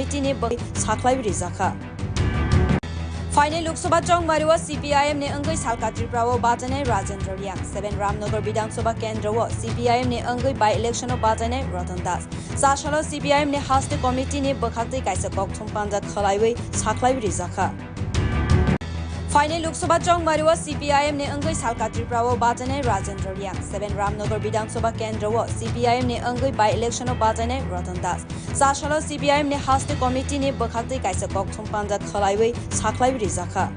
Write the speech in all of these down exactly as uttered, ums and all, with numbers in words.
Committee ni bwkhak sakhlaiwi rijakha. Phainai Lok Sabha chongmario C P I M ni wngwi salka Tripura o bachainai Rajendra Reang, seven Ramnagar Bidhan Sabha kendro o C P I M ni wngwi by election o bachainai Ratan Das. Chasalo C P I M ni haste committee ni bwkhaktwi kaisa kokthum panja khwlaiwi sakhlaiwi rijakha. Phainai Lok Sabha chongmario C P I M ni wngwi salka Tripura o bachainai Rajendra Reang, seven Ramnagar Bidhan Sabha kendro o C P I M ni wngwi by election o bachainai Ratan Das. Chasalo C P I M ni haste committee ni bwkhaktwi kaisa kokthum panja khwlaiwi sakhlaiwi rijakha.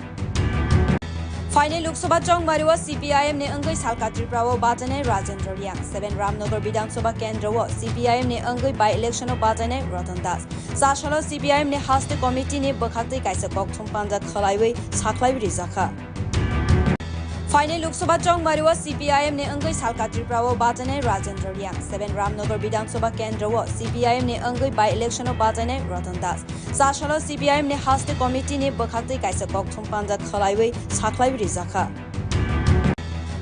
Phainai Lok Sabha chongmario C P I M ni wngwi salka Tripura o bachainai Rajendra Reang, seven Ramnagar Bidhan Sabha kendro o C P I M ni wngwi by election o bachainai Ratan Das. Chasalo C P I M ni haste committee ni bwkhaktwi kaisa kokthum panja khwlaiwi sakhlaiwi rijakha. Phainai Lok Sabha chongmario C P I M ni wngwi salka Tripura o bachainai Rajendra Reang, seven Ramnagar Bidhan Sabha kendro o C P I M ni wngwi by election o bachainai Ratan Das. Chasalo C P I M ni haste committee ni bwkhaktwi kaisa kokthum panja khwlaiwi sakhlaiwi rijakha.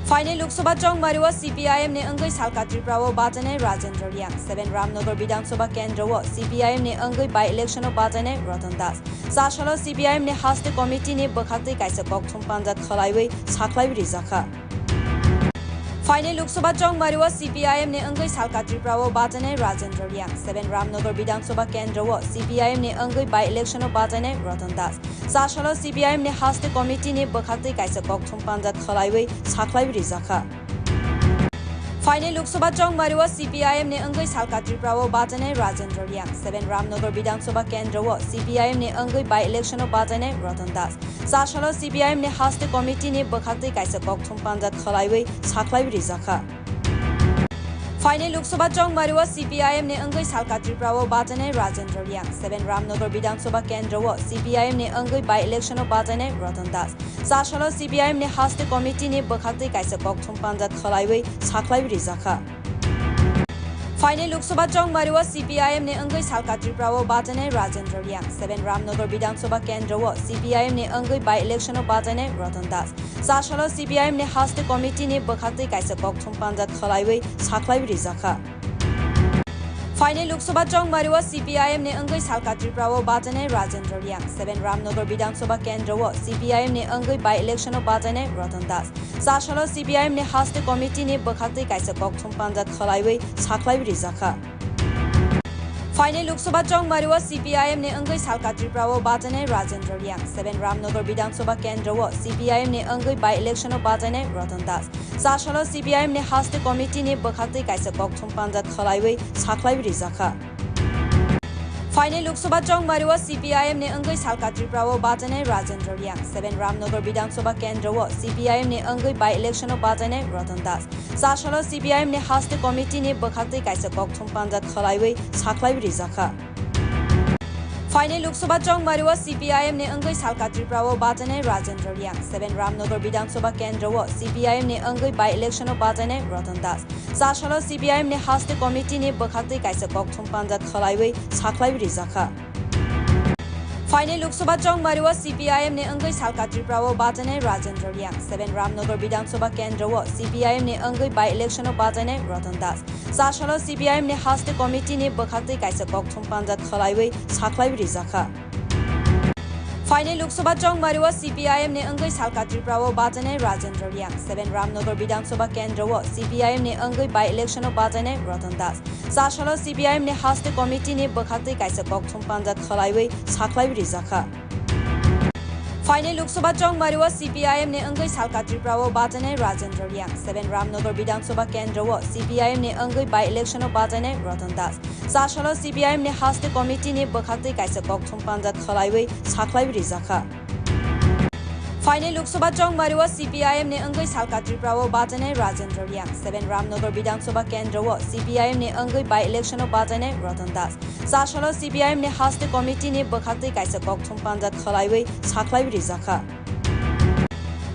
Phainai Lok Sabha chongmario C P I M ni wngwi salka Tripura o bachainai Rajendra Reang, seven Ramnagar Bidhan Sabha kendro o C P I M ni wngwi by election o bachainai Ratan Das. Chasalo C P I M ni haste committee ni bwkhaktwi kaisa kokthum panja khwlaiwi sakhlaiwi rijakha. Phainai Lok Sabha chongmario C P I M ni wngwi salka Tripura o bachainai Rajendra Reang, seven Ramnagar Bidhan Sabha kendro o C P I M ni wngwi by election o bachainai Ratan Das. Chasalo C P I M ni haste committee ni bwkhaktwi kaisa kokthum panja khwlaiwi sakhlaiwi rijakha. Phainai Lok Sabha chongmario C P I M ni wngwi salka Tripura o bachainai Rajendra Reang, seven Ramnagar Bidhan Sabha kendro o C P I M ni wngwi by election o bachainai Ratan Das. Chasalo C P I M ni haste committee ni bwkhaktwi kaisa kokthum panja khwlaiwi sakhlaiwi rijakha. Phainai Lok Sabha chongmario C P I M ni wngwi salka Tripura o bachainai Rajendra Reang, seven Ramnagar Bidhan Sabha kendro o C P I M ni wngwi by election o bachainai Ratan Das. Chasalo C P I M ni haste committee ni bwkhaktwi kaisa kokthum panja khwlaiwi sakhlaiwi rijakha. Phainai Lok Sabha chongmario C P I M ni wngwi salka Tripura o bachainai Rajendra Reang, seven Ramnagar Bidhan Sabha kendro o C P I M ni wngwi by election o bachainai Ratan Das. Chasalo C P I M ni haste committee ni bwkhaktwi kaisa kokthum panja khwlaiwi sakhlaiwi rijakha. Phainai Lok Sabha chongmario C P I M ni wngwi salka Tripura o bachainai Rajendra Reang, seven Ramnagar Bidhan Sabha kendro o C P I M ni wngwi by election o bachainai Ratan Das. Chasalo C P I M ni haste committee ni bwkhaktwi kaisa kokthum panja khwlaiwi sakhlaiwi rijakha. Phainai Lok Sabha chongmario C P I M ni wngwi salka Tripura o bachainai Rajendra Reang, seven Ramnagar Bidhan Sabha kendro o C P I M ni wngwi by election o bachainai Ratan Das. Chasalo C P I M ni haste committee ni bwkhaktwi kaisa kokthum panja khwlaiwi sakhlaiwi rijakha. Phainai Lok Sabha chongmario C P I M ni wngwi salka Tripura o bachainai Rajendra Reang, seven Ramnagar Bidhan Sabha kendro o C P I M ni wngwi by election o bachainai Ratan Das. Chasalo C P I M ni haste committee ni bwkhaktwi kaisa kokthum panja khwlaiwi sakhlaiwi rijakha. Phainai Lok Sabha chongmario C P I M ni wngwi salka Tripura o bachainai Rajendra Reang, seven Ramnagar Bidhan Sabha kendro o C P I M ni wngwi by election o bachainai Ratan Das. Chasalo C P I M ni haste committee ni bwkhaktwi kaisa kokthum panja khwlaiwi sakhlaiwi rijakha. Phainai Lok Sabha chongmario C P I M ni wngwi salka Tripura o bachainai Rajendra Reang, seven Ramnagar Bidhan Sabha kendro o C P I M ni wngwi by election o bachainai Ratan Das. Chasalo C P I M ni haste committee ni bwkhaktwi kaisa kokthum panja khwlaiwi sakhlaiwi rijakha. Phainai Lok Sabha chongmario C P I M ni wngwi salka Tripura o bachainai Rajendra Reang, seven Ramnagar Bidhan Sabha kendro o C P I M ni wngwi by election o bachainai Ratan Das. Chasalo C P I M ni haste committee ni bwkhaktwi kaisa kokthum panja khwlaiwi sakhlaiwi rijakha. Phainai Lok Sabha chongmario C P I M ni wngwi salka Tripura o bachainai Rajendra Reang, seven Ramnagar Bidhan Sabha kendro o C P I M ni wngwi by election o bachainai Ratan Das. Chasalo C P I M ni haste committee ni bwkhaktwi kaisa kokthum panja khwlaiwi sakhlaiwi rijakha. Phainai Lok Sabha chongmario C P I M ni wngwi salka Tripura o bachainai Rajendra Reang, seven Ramnagar Bidhan Sabha kendro o C P I M ni wngwi by election o bachainai Ratan Das. Chasalo C P I M ni haste committee ni bwkhaktwi kaisa kokthum panja khwlaiwi sakhlaiwi rijakha.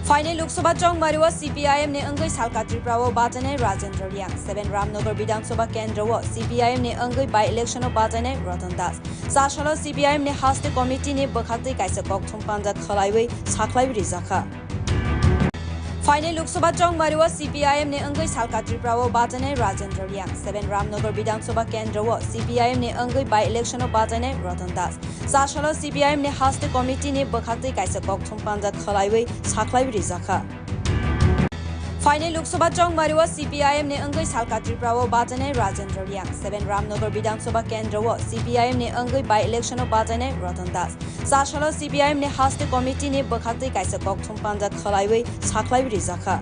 Phainai Lok Sabha chongmario C P I M ni wngwi salka Tripura o bachainai Rajendra Reang, seven Ramnagar Bidhan Sabha kendro o C P I M ni wngwi by election o bachainai Ratan Das. Chasalo C P I M ni haste committee ni bwkhaktwi kaisa kokthum panja khwlaiwi sakhlaiwi rijakha. Phainai Lok Sabha chongmari o C P I M ni wngwi Salka Tripura o bachainai Rajendra Reang, seven Ramnagar Bidhan Sabha kendro o C P I M ni wngwi by election o bachainai Ratan Das, cha salo C P I M ni haste committee ni bwkhaktwi kaisa kokthum panjak khwlaiwi sakhlaiwi rijakha. Phainai Lok Sabha chongmari o C P I M ni wngwi Salka Tripura o bachainai Rajendra Reang, seven Ramnagar Bidhan Sabha kendro o C P I M ni wngwi by election o bachainai Ratan Das, cha salo C P I M ni haste committee ni bwkhaktwi kaisa kokthum panjak khwlaiwi sakhlaiwi rijakha.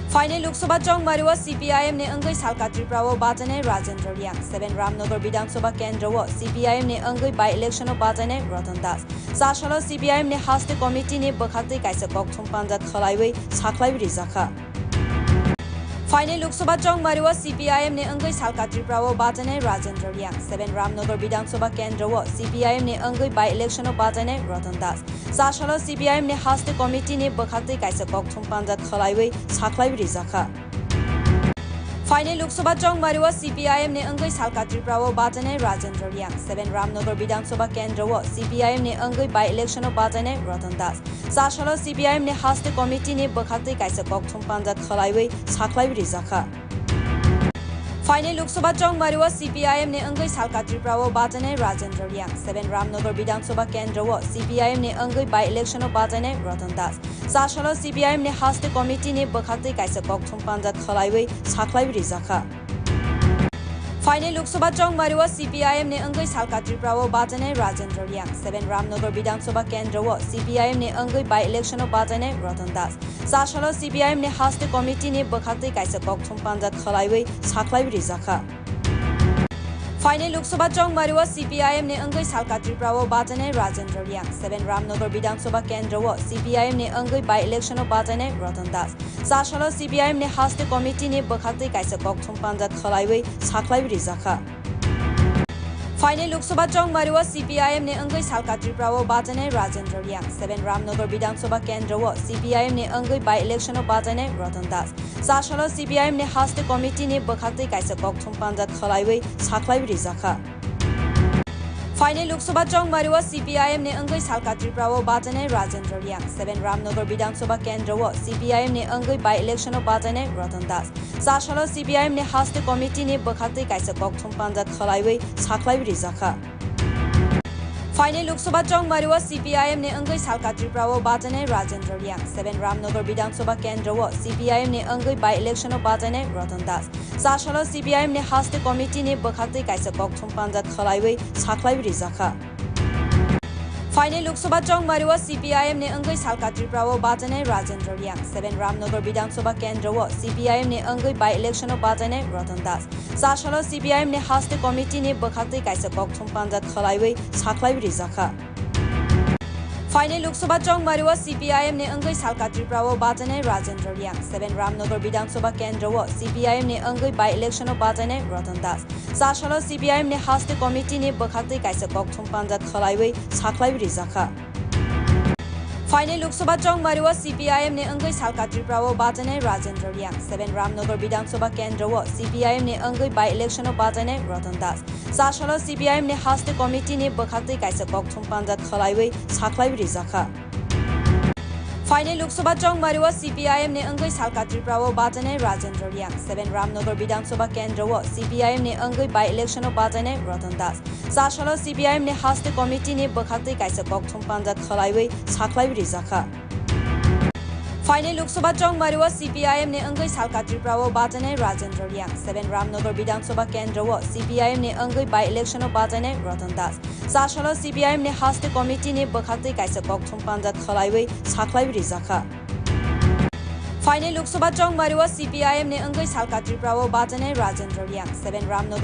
Phainai Lok Sabha chongmari o C P I M ni wngwi Salka Tripura o bachainai Rajendra Reang, seven Ramnagar Bidhan Sabha kendro o C P I M ni wngwi by election o bachainai Ratan Das, cha salo C P I M ni haste committee ni bwkhaktwi kaisa kokthum panjak khwlaiwi sakhlaiwi rijakha. Phainai Lok Sabha chongmari o C P I M ni wngwi Salka Tripura o bachainai Rajendra Reang, seven Ramnagar Bidhan Sabha kendro o C P I M ni wngwi by election o bachainai Ratan Das, cha salo C P I M ni haste committee ni bwkhaktwi kaisa kokthum panjak khwlaiwi sakhlaiwi rijakha. Phainai Lok Sabha chongmari o C P I M ni wngwi Salka Tripura o bachainai Rajendra Reang, seven Ramnagar Bidhan Sabha kendro o C P I M ni wngwi by election o bachainai Ratan Das, cha salo C P I M ni haste committee ni bwkhaktwi kaisa kokthum panjak khwlaiwi sakhlaiwi rijakha. Phainai Lok Sabha chongmari o C P I M ni wngwi Salka Tripura o bachainai Rajendra Reang, seven Ramnagar Bidhan Sabha kendro o C P I M ni wngwi by election o bachainai Ratan Das, cha salo C P I M ni haste committee ni bwkhaktwi kaisa kokthum panjak khwlaiwi sakhlaiwi rijakha. Phainai Lok Sabha chongmari o C P I M ni wngwi Salka Tripura o bachainai Rajendra Reang, seven Ramnagar Bidhan Sabha kendro o C P I M ni wngwi by election o bachainai Ratan Das, cha salo C P I M ni haste committee ni bwkhaktwi kaisa kokthum panjak khwlaiwi sakhlaiwi rijakha. Phainai Lok Sabha chongmari o C P I M ni wngwi Salka Tripura o bachainai Rajendra Reang, seven Ramnagar Bidhan Sabha kendro o C P I M ni wngwi by election o bachainai Ratan Das, cha salo C P I M ni haste committee ni bwkhaktwi kaisa kokthum panjak khwlaiwi sakhlaiwi rijakha. Phainai Lok Sabha chongmari o C P I M ni wngwi Salka Tripura o bachainai Rajendra Reang, seven Ramnagar Bidhan Sabha kendro o C P I M ni wngwi by election o bachainai Ratan Das, cha salo C P I M ni haste committee ni bwkhaktwi kaisa kokthum panjak khwlaiwi sakhlaiwi rijakha. Phainai Lok Sabha chongmari o C P I M ni wngwi Salka Tripura o bachainai Rajendra Reang, seven Ramnagar Bidhan Sabha kendro o C P I M ni wngwi by election o bachainai Ratan Das, cha salo C P I M ni haste committee ni bwkhaktwi kaisa kokthum panjak khwlaiwi sakhlaiwi rijakha. Phainai Lok Sabha chongmari o C P I M ni wngwi Salka Tripura o bachainai Rajendra Reang, seven Ramnagar Bidhan Sabha kendro o C P I M ni wngwi by election o bachainai Ratan Das, cha salo C P I M ni haste committee ni bwkhaktwi kaisa kokthum panjak khwlaiwi sakhlaiwi rijakha. Phainai Lok Sabha chongmari o C P I M ni wngwi Salka Tripura o bachainai Rajendra Reang, seven Ramnagar Bidhan Sabha kendro o C P I M ni wngwi by election o bachainai Ratan Das, cha salo C P I M ni haste committee ni bwkhaktwi kaisa kokthum panjak khwlaiwi sakhlaiwi rijakha. Phainai Lok Sabha chongmari o C P I M ni wngwi Salka Tripura o bachainai Rajendra Reang, seven Ramnagar Bidhan Sabha kendro o C P I M ni wngwi by election o bachainai Ratan Das, cha salo C P I M ni haste committee ni bwkhaktwi kaisa kokthum panjak khwlaiwi sakhlaiwi rijakha. Phainai Lok Sabha chongmari o C P I M ni wngwi Salka Tripura o bachainai Rajendra Reang, seven Ramnagar Bidhan Sabha kendro o C P I M ni wngwi by election o bachainai Ratan Das, cha salo C P I M ni haste committee ni bwkhaktwi kaisa kokthum panjak khwlaiwi sakhlaiwi rijakha. Phainai Lok Sabha chongmari o C P I M ni wngwi Salka Tripura o bachainai Rajendra Reang, seven Ramnagar Bidhan Sabha kendro o C P I M ni wngwi by election o bachainai Ratan Das, cha salo C P I M ni haste committee ni bwkhaktwi kaisa kokthum panjak khwlaiwi sakhlaiwi rijakha. Phainai Lok Sabha chongmari o C P I M ni wngwi Salka Tripura o bachainai Rajendra Reang, seven Ramnagar Bidhan Sabha kendro o C P I M ni wngwi by election o bachainai Ratan Das, cha salo C P I M ni haste committee ni bwkhaktwi kaisa kokthum panjak khwlaiwi sakhlaiwi rijakha. Phainai Lok Sabha chongmari o C P I M ni wngwi Salka Tripura o bachainai Rajendra Reang, seven Ramnagar